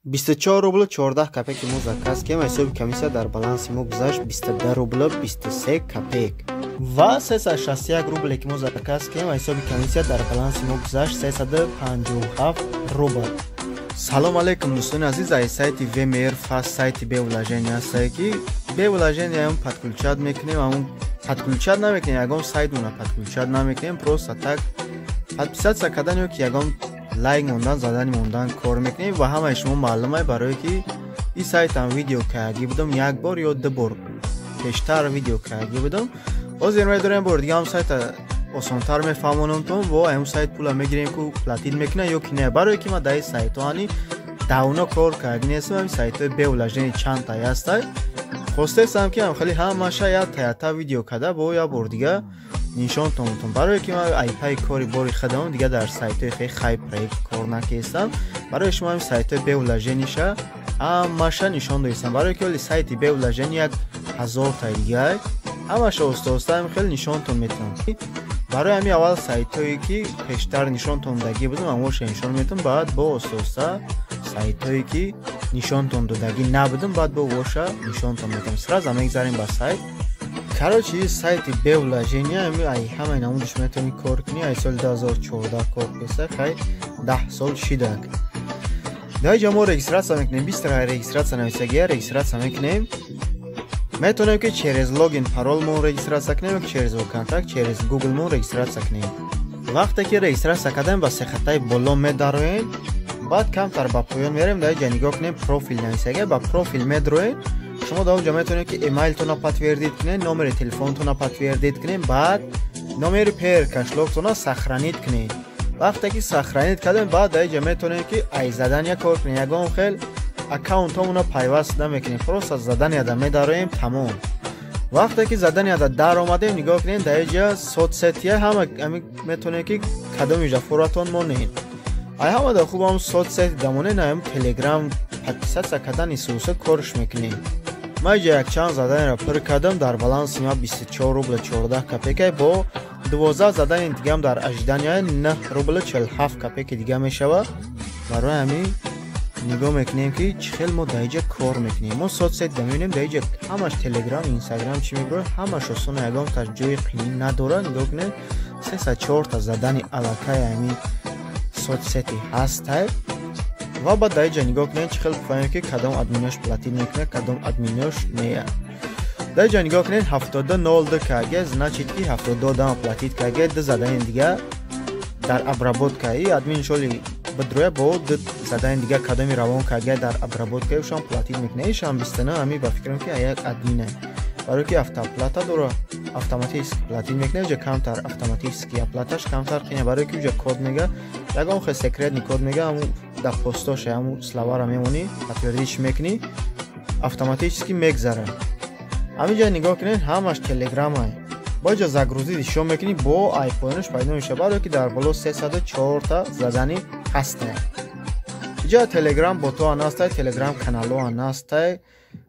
24 рубл 14 копейки мо заказ кем, ҳисоби комиссия дар баланси мо гузашт 22 рубл 23 копейк. Ва 361 рубле ки мо заказ кем, ҳисоби комиссия дар баланси мо гузашт 357 рубл. Салом алейкум, дӯстони азиз. Ай сайти VMR Fast, сайти без вложения ҳастае, ки без вложения ам подключать мекунем, амн подключать намекунем, ягон сайтмона подключать намекунем, просто так подписаться кардан ё ки ягон лайк мондан, задани мондан кор мекунем. Ва ҳамаи шумо маълумай, барое ки ин сайтам видео кардагӣ будам, як бор ё ду бор пештар видео кардагӣ будам. Ҳозир медорем, бори дига ҳам сайта осонтар мефаҳмонамтон. Бо ҳамн сайт пула мегирем, ку платить мекунад ё ки не, барое ки ман дар ин сайтҳо ани давно кор кардагӣ нестам. Ҳамин сайтҳои без вложения чандтае ҳастай, хостестам, ки хеле ҳамаша як таята видео карда, бо як бор дига нишонтон бутон, барое ки ман айпаи кори бори худам дига дар сайтҳои хеле хай проект кор накестам. Барои шумо ҳамин сайтҳои без вложения ша ҳамаша нишон додистам, барое ки оли сайти без вложения як ҳазортай дигай, ҳамаша оста оста ҳам хеле нишонтон метавонам. Барои ҳамин аввал сайтҳое ки пештар нишонтон додагӣ будам, ҳамоша нишон метавон, баъд бо оста оста сайтҳое ки нишонтон додагӣ набудам, баъд бо воша нишонтон метавон. Сразу мегзарем ба сайт. Короче, сайти без вложения ай ҳамаи намудаш метавонӣ кор кунӣ. Ай соли 2014 кор кеса, хай 10 сол шидак. Дар ҷа мо регистрация мекунем, бистра регистрация нависагия, регистрация мекунем. Метавонем, ки через логин паролмон регистрация кунем, через ВКонтакт, через гуглмон регистрация кунем. Вақте ки регистрация кардем, ба сехатаи боло медароем, баъд камтар ба поён мерем. Дар ҷа нигоҳ кунем, профил нависагия, ба профил медроем. Шумо дар онҷо метавонед, ки эмайлтона подтвердить кунед, номери телефонтона подтвердить кунед, баъд номери Payeer кошелёк тона сохранить кунед. Вақте ки сохранить кардем, баъд дар инҷа метавонем, ки ай задания кор кунем. Ягон хел аккаунтҳомона пайваст намекунем, просто заданияда медароем, тамом. Вақте ки заданияда даромадем, нигоҳ кунем, дар инҷа соцсетия ҳама метавонем, ки кадоми ҷафоратон монем. Ай ҳамада хубам соцсети дамонем, наем Телеграм подписаться кардани суса корш мекунем. Ман инҷа якчанд заданияро пур кардам, дар баланси ма 24 рубла 14 копейка, бо 12 задани дигам дар ожидания 9 рубла 47 копейки дига мешавад. Барои ҳамин нигоҳ мекунем, ки чӣ хел мо дар инҷа кор мекунем. Мо соцсет да мебинем, дар инҷа ҳамаш Телеграм, Инстаграм чӣ мебурад, ҳамаш осона, ягонташ ҷои қиин надорад. Нигоҳ кунем, сесад чорта задани аллакай ҳамин соцсети ҳастай. Ва баъд дар инҷа нигоҳ кунем, чӣ хел бифаҳмем, ки кадом админош платить мекунад, кадом админош не. Дар инҷа нигоҳ кунед, 72,02 кг, значит, ки 72 одама платить кг, ду задани дига дар обработка и админ шоли бидроя, бо ду задани дига кадоми равон кг дар обработка ушам платить мекунад. Ишам 29 ҳами ба фикрам, ки як админа, барое ки автоплата дора, автоматически платить мекунад. Уҷа камтар автоматически оплата ш камтар қина, барое ки уҷа код мега, ягон хел секретный код мега, ҳамун дар постоша ҳамун словара мемонӣ, подтвердить мекунӣ, автоматически мегзара. Ҳаминҷа нигоҳ кунед, ҳамаш Телеграмай. Бо иҷа загрузить ишо мекунӣ, бо айпоинаш пайдо мешавад, барое ки дар боло 304та задани ҳастай. Иҷа Телеграм ботоа настай, Телеграм каналоа настай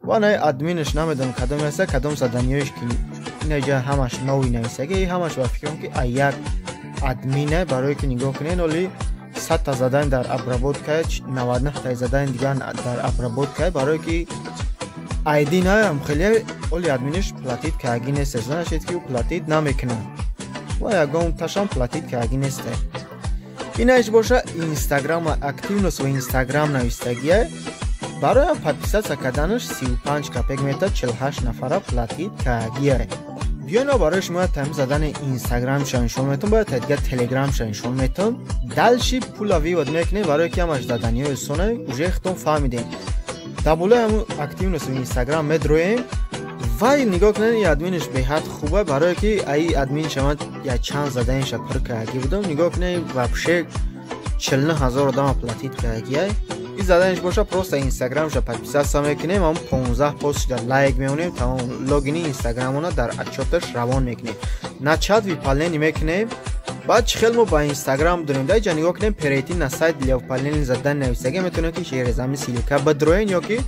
ва на админаш намедонам кадоме ҳаста, кадом заданиёш, ки инаҷа ҳамаш нови нависаги, ҳамаш ба фикрам, ки як админа, барое ки нигоҳ кунед, оли 100та задани дар обработка, 99таи задани дигар дар обработка, барое ки айди наям хеле оли админиш платить кардагӣ нест, значит, ки ӯ платить намекунад ва ягон ташам платить кардагӣ несте. Инаиш боша Инстаграм, активность ва Инстаграм навистагия. Бароям подписаться карданаш 35 копеек мета, 48 нафара платить кардагия. Биёна, барои шумо тайм задани Инстаграмша нишон метон, бояд дигар Телеграмша нишон метон. Дальше пула вывод мекунем, барое ки ҳамаш заданиҳои осоне, уже худтон фаҳмидем. Дар болои ҳамун активность Инстаграм медроем. Вай, нигоҳ кунед, ин админаш беҳад хуба, барое ки аи админша ман якчанд заданиша пур кардагӣ будам. Нигоҳ кунед, вообще 49 000 одама платить кардагиай. Ин заданиш боша, просто Инстаграмша подписаться мекунем, ҳам 15 постшда лайк меонем, тамом, логини Инстаграмона дар отчёт аш равон мекунем, начать выполнение мекунем. Баъд чӣ хел мо ба Инстаграм дорем? Дар ҷа нигоҳ кунем, перейти на сайт для выполнения задания нависагия. Метавонем, ки через ҳамин ссылка бидроен ё ки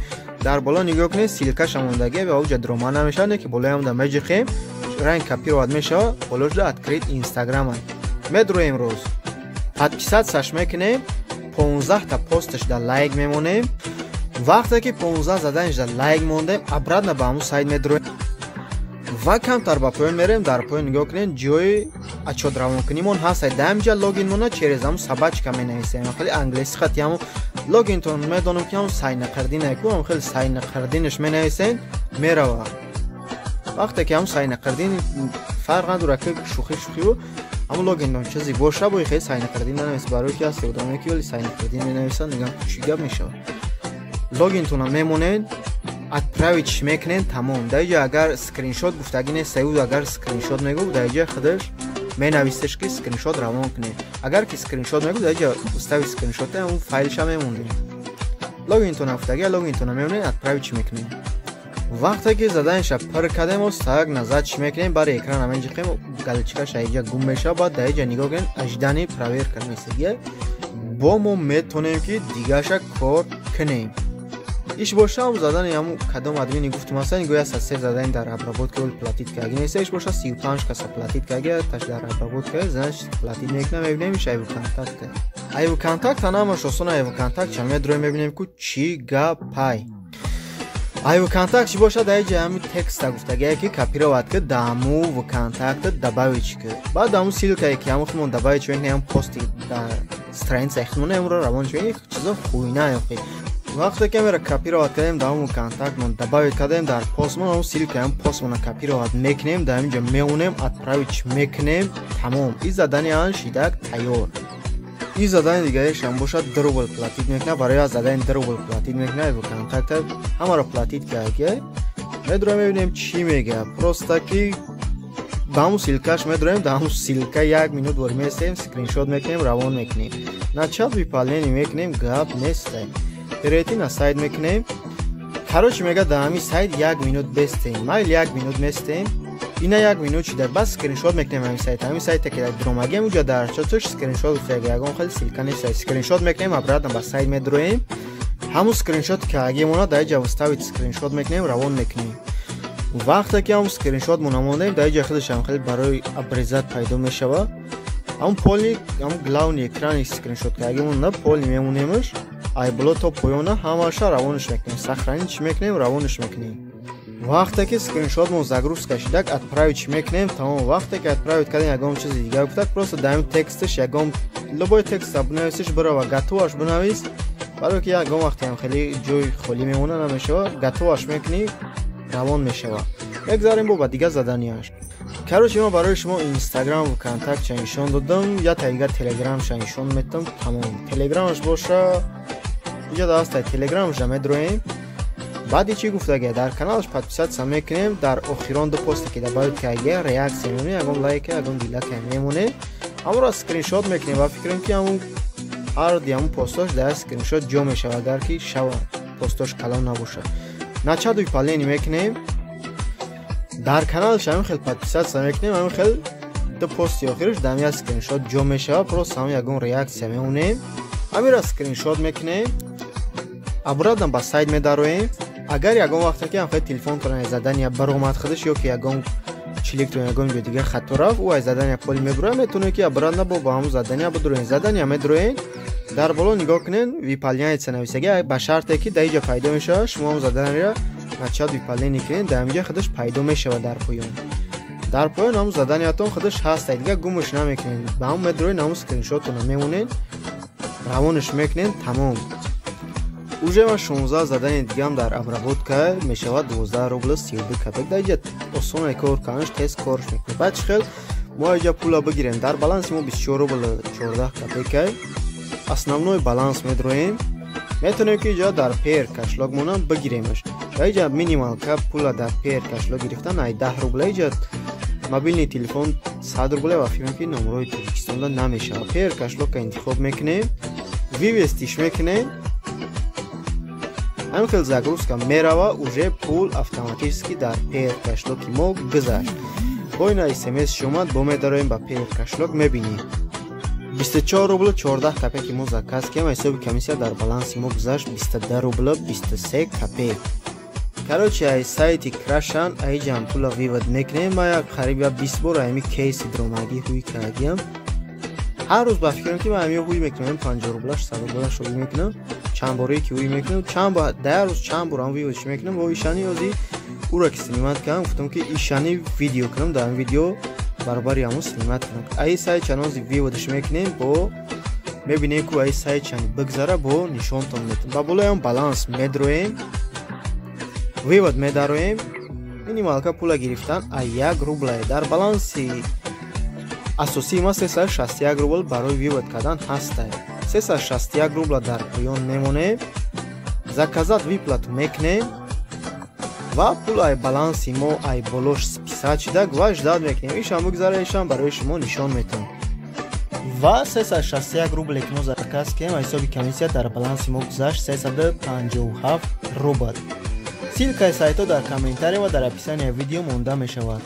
дар боло нигоҳ кунед, ссылка ша мондагия, ба уҷа дрома намешавад, не ки болоям да меҷиқем, ранг копировать мешавад, болошда открыть Инстаграма медроем, рӯз подписаться ш мекунем, 15та посташ да лайк мемонем. Вақте ки 15 заданишда лайк мондем, обратно ба ҳамун сайт медроем ва камтар ба поён мерем. Дар поён нигоҳ кунед, ҷои отчёт равонкунимон ҳаст. Дар ҳаминҷа логинмона через ҳамун собачка менависем. Хеле англиси хати ҳамун логинтон медонам, ки ҳамун сайнақардина ку, ҳам хеле сайнақардинаш менависен, мерава. Вақте ки ҳамун сайнақардин, фарқ надорад, ки шӯхӣ шӯхиву ҳамун логинтон чизе боша, бо хеле сайнақардин нанавис, барои ки ҳаст одамое, ки вале сайнақардин менависанд, мегӯянд, чӣ гап мешавад. Логинтона мемонед, отправить мекунед, тамом. Дар иҷа агар скриншот гуфтагӣ нест, агар скриншот мегуфт, дар иҷа худаш менависеш, ки скриншот равон кунед. Агар ки скриншот мегуфт, дар иҷа вставить скриншот, ҳамун файлша мемондем. Логинтона гуфтагӣ, логинтона мемонед, отправить мекунед. Вақте ки заданиша пур кардем, сак назад чӣ мекунем? Бари экрана меҷиқем, галочкаша иҷа гум мешавад. Баъд дар иҷа нигоҳ кунед, ожидание проверка месагия. Бо мо метонем, ки дигаша кор кунем. Иш боша ҳам задани ҳамун кадом админи гуфтум ҳастан, гӯя 103 задани дар обработка, оли платить карги неста. Иш боша 35 каса платить карги, таш дар обработка, значит, платить мекунам. Мебинем, иш ай ВКонтакте. Ай ВКонтакт ҳамаш осон. Ай ВКонтакт ча медроем, мебинем, ку чӣ гапай. Ай ВКонтакт чӣ бошад? Дар иҷа ҳамин текста гуфтагие, ки копировать ки, даму ВКонтакт добавить ки, баъд ҳамун ссылкае, ки ҳамун худмон добавить мекунем, ҳамун пости дар страницаи худмон, ҳамонро равон мекунем. Чизо хуйна. Вақте ки амера копировать кардем, дар ҳамун контактмон добавить кардем, дар постмон ҳамун ссылка, ҳамун постмона копировать мекунем, дар ҳаминҷо меонем, отправить мекунем, тамом. И задани ан шидак тайёр. И задани дигарешам бошад, 2 рубл платить мекунад. Барои аз задани 2 рубл платить мекунад, контакта ҳамаро платить кард. Медроем, мебинем, чӣ мега. Просто ки ба ҳамун ссылкаш медроем, дар ҳамун ссылка як минут бор местем, скриншот мекунем, равон мекунем, начать выполнение мекунем, гап несте. Перейти на сайт мекунем. Короче, мега, дар ҳамин сайт як минут бестем. Майли, як минут местем. Ина як минут шида, бас скриншот мекунем ҳамин сайт. Ҳамин сайте ки дромагем, уҷа дар чотуш скриншот гуфтага, ягон хеле ссылка нест. Скриншот мекунем, обратно ба сайт медроем, ҳамун скриншот ки агемона, дар иҷа вставить скриншот мекунем, равон мекунем. Вақте ки ҳамун скриншот мо намондем, дар иҷа худашам хеле барои обрезать пайдо мешавад. Ҳамун полный, ҳамун главный экрани скриншот ки агемонда, полный мемонемаш, ай боло то поёна ҳамаша равонаш мекунем, сохранить мекунем, равонаш мекунем. Вақте ки скриншотмон загрузка шидак, отправить мекунем, тамом. Вақте ки отправить кардем, ягон чизи дигар гуфтак, просто дар ҳамин тексташ ягон любой текста бинависиш, бирава, готоваш бинавис, барое ки ягон вақте ҳам хеле ҷои холӣ мемона, намешава. Готоваш мекунӣ, равон мешава. Мегзарем бо ба дигар заданияш. Короче, ма барои шумо Инстаграм, ВКонтактша нишон додам, я дигар Телеграмша нишон метам, тамом. Телеграмаш боша, иҷа даста Телеграмша медроем. Баъди чӣ гуфтага, дар каналаш подписаться мекунем, дар охирон ду посте ки добавить карда, реаксия мемонем, ягон лайка, ягон дилака мемонем, ҳамонро скриншот мекунем ва фикрам, ки ҳамун ҳарди ҳамун постош дар скриншот ҷо мешавад, агар ки шавад, постош калон набошад. Начать выполнение мекунем, дар каналаш ҳамин хел подписаться мекунем, ҳамин хел ду пости охираш дар як скриншот ҷо мешавад. Просто ҳамин ягон реаксия мемонем, ҳаминро скриншот мекунем, обратно ба сайт медароем. Агар ягон вақте ки ҳамхел телефонтон задания баромад худаш ё ки ягон чиликтон, ягон ҷо дигар хато рафт, ӯ аз задания поли мебурояд, метавонед, ки обратно бо ба ҳамун задания бидуроед. Задания медуроед, дар боло нигоҳ кунед, выполняется нависага, ба шарте ки дар иҷа пайдо мешавад. Шумо ҳамун заданияро начать выполнение кунед, дар ҳаминҷа худаш пайдо мешавад. Дар поён ҳамун заданиятон худаш ҳаст, дигар гумаш намекунед. Ба ҳамун медуроед, ҳамун скриншотона мемонед, равонаш мекунед, тамом. Уже ма 16 задани дигам дар обработка, мешавад 12 рубла 32 копек. Дар иҷа осоне кор карданаш, тез корш мекунед. Баъд чӣ хел мо иҷа пула бигирем? Дар баланси мо 24 рубла 14 копекай. Основной баланс медроем, метавонем, ки иҷа дар Payeer кошелёк монам бигиремаш. Дар иҷа минималка пула дар Payeer кошелёк гирифтан ай 10 рубла, иҷа мобильный телефон 100 рубла, ва фикрам, ки номерои Тоҷикистонда намешавад. Payeer кошелёка интихоб мекунем, вывестиш мекунем, ҳамин хел загрузка мерава, уже пул автоматически дар Payeer кошелёки мо гузашт. Бо ина смс омад, бо медароем ба Payeer кошелёк, мебинем, 24 рубла 14 копеки мо заказ кардем, ҳисоби комиссия дар баланси мо гузашт 22 рубла 23 копек. Короче, ай сайти Крашан аиҷам пула вывод мекунем. Ма як қариб я 20 бор ами кейси дромагӣ ҳуй кардиям. Ҳар рӯз ба фикрам, ки ман ҳамиё ҳуй мекунам, 50 рублаш, 100 рублаш ҳуй мекунам, чанд борое ки ҳуй мекунам, чанд ба дар рӯз чанд бор ҳам вывод мекунам. Бо ишани ози ура ки снимать кардам, гуфтам, ки ишани видео кунам, дар видео баробари ҳамон снимать кунам. Аи сайт чанози вывод ш мекунем, бо мебинем, ку аи сайт чани бигзара, бо нишонтон метам. Ба болоям баланс медроем, вывод медароем. Минималка пула гирифтан а 1 рублае. Дар баланси асосии ма 361 рубл барои вывод кардан ҳастае. 361 рубла дар поён мемонем, заказать выплату мекунем ва пул ай баланси мо ай болош списать шидаг ва ждать мекунем, ишам бигзара, ишам барои шумо нишон метавон. Ва 361 рубле ки мо заказ кардем, аз ҳисоби комиссия дар баланси мо гузашт 357 рубл. Ссылка и сайтҳо дар комментария ва дар описания видео монда мешавад.